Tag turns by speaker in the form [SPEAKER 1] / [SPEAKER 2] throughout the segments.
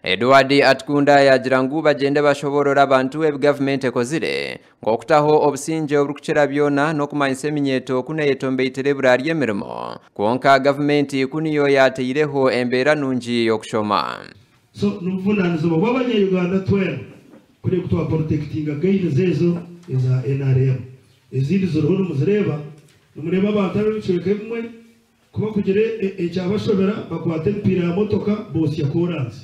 [SPEAKER 1] Edward Atukunda yaagira ngu bagyende bashoboorore abantu ebi gavumenti ekozire nk'okutaho obusingye oburikukira byona n'okumanyisa eminyeeto ku neeyetombeitera ebura ry'emirimo kwonka gavumenti ku niyo yaateireho embeera nungi y'okushoma.
[SPEAKER 2] So n'obuvunanizibwa bw'abanya Uganda twena kureba ku twa protectinga gains ezo eza nrm. Ezindi ziriho nimuzireeba, nimureeba abantu ab'ebicweka ebimwe ku bakugira ekyabashobera bakwata emipiira ya motoka botsya koransi.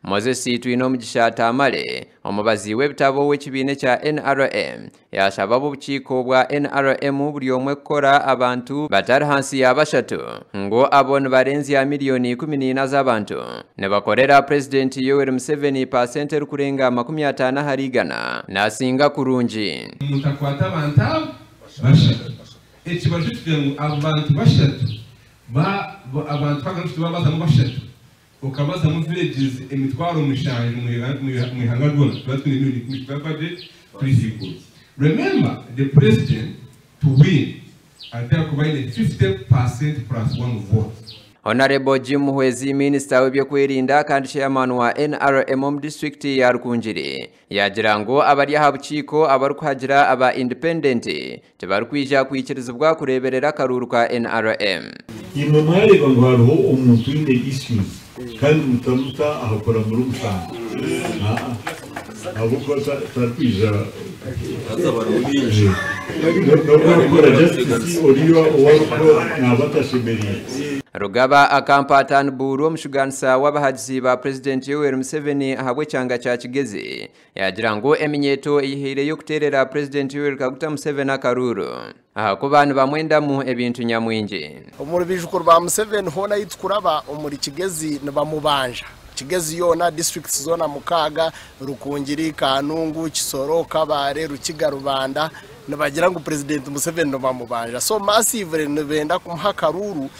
[SPEAKER 1] Moses Twinomugisha Tamale, omubazi w'ebitabo w'ekibiina ekya NRM, yaashaba ab'obukiiko bwa NRM buri omwe kukora abantu batari hansi ya bashatu ngu abo nibarenzya miriyoni 14 z'abantu nibakorera Purezidenti Yoweri Museveni paasenti erikurenga 50% naasinga kurungi.
[SPEAKER 3] Omuntu akwata abantu abo bashatu. Ekibazo kiri ngu abo bantu bashatu, ba, abantu twagaruka tubabazamu bashatu, okabazamu villages 700,000 omu ihanga ryona, tuba twine 10,000,000 tuba twabire turi ahaiguru. Remember, the president to win ateekwa kuba aine 50% plus one vote.
[SPEAKER 1] Honarebo Jim Muhwezi, Minisita w'ebyokwerinda kandi Chairman wa NRM omu disiturikiti ya Rukungiri, yaagira ngu abari aha bukiiko abarikuhagira aba Independent tibarikwija kwikirizibwa kureeberera akaruuru ka NRM.
[SPEAKER 4] Imwe mwareeba ngu hariho omuntu oine issues kandi mutamuta aha kuramura omushango. Aa, ahabw'okuba tarikwija n'obu arikukora justice oriya ou arikuha naaba atashemereire.
[SPEAKER 1] Rugaba Akampa Turnbull omushugaanisa w'abahagizi ba Purezidenti Yoweri Museveni ahabw'ekyanga kya Kigezi yaagira ngu eminyeeto eyihaireyo kuteerera Purezidenti Yoweri Kaguta Museveni akaruuru ahakuba nibamwendamu ebintu nyamwingi.
[SPEAKER 5] Omuri baijukuru ba Museveni hoona ahi tukuraba omuri Kigezi nibamubanja. Kigezi yoona, districts zoona mukaaga, Rukungiri, Kanungu, Kisoro, Kabale, Rukiga, Rubanda, nibagira ngu Purezidenti Museveni nibamubanja. So massively nibenda kumuha akaruuru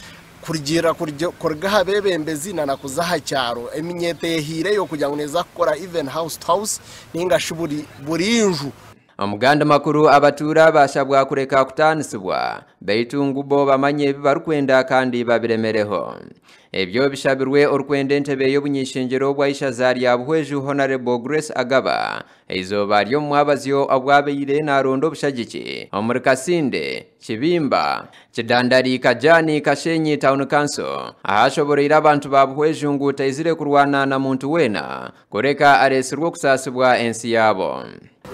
[SPEAKER 5] kurugiirira kuruga aha beebembezi na kuza aha kyaro. Eminyeeto eyehaireyo kugira ngu neeza kukora even house to house ninga shi buri buri nju.
[SPEAKER 1] Omu gandi makuru, abatuura baashabwa kureka kutaanisibwa beitu ngu bo bamanye ebi barikwenda kandi babiremereho. Ebyo bishabirwe orikwenda entebe y'obuny'ishengyero bwa Ishaza rya Buhweju Honarebo Grace Agaba eizooba ry'omu mwabazyo obu abaire naronda obushagiki omuri Kasinde, Kibimba, Kidandari, Kajani, Kashenyi Town Council ahashoboroire abantu ba Buhweju ngu taizire kurwana na muntu weena kureka areetsirwe okusaasibwa ensi yaabo.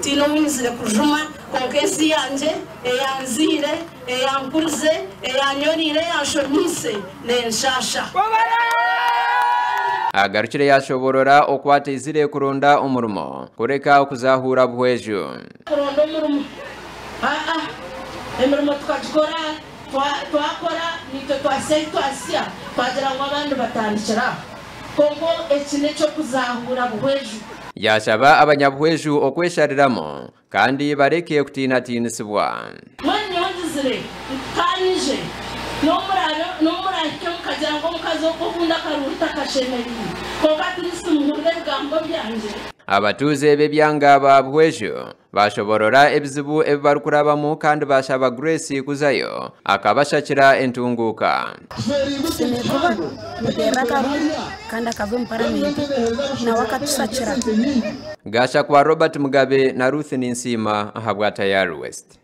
[SPEAKER 6] Tihaine ou nyizire kujuma, kwonka ensi yangye eyanzaire, eyankurize, eyanyoreire, eyanshomiise nenshaasha.
[SPEAKER 1] Agarukire yaashoboorora oku ataizire kuronda omurimo kureka okuzahuura Buhweju.
[SPEAKER 6] Kuronda omurimo? Aa, emirimo tukagikora, twakora naitwe twahitsya ahu twahitsya, twagira ngu abandi batandikire aho. Kwonka eki n'eky'okuzahuura Buhweju.
[SPEAKER 1] Yaashaba abanyabuhweju okweshariramu kandi bareke kutiinatiinisibwa.
[SPEAKER 6] Mbwenu nyowe ngizire nti, Ka nyije, n'obu muraabe, n'obu muraahike mukagira ngu omukazi ogwo obundi akaruuru takashemereire, kwonka at least muhurire ebigambo byangye.
[SPEAKER 1] Abatuuze b'ebyanga ba Buhweju Baashoboorora ebizibu ebi barikurabamu kandi baashaba Grace kuzayo akabashakira entunguuka.
[SPEAKER 7] Tushemereire kuba nituteera akaruuru kandi akava omu paramenti nawe akatusakira.
[SPEAKER 1] Gashakwa Robert Mugabe na Ruth Ninsiima ahabwa Tayari West.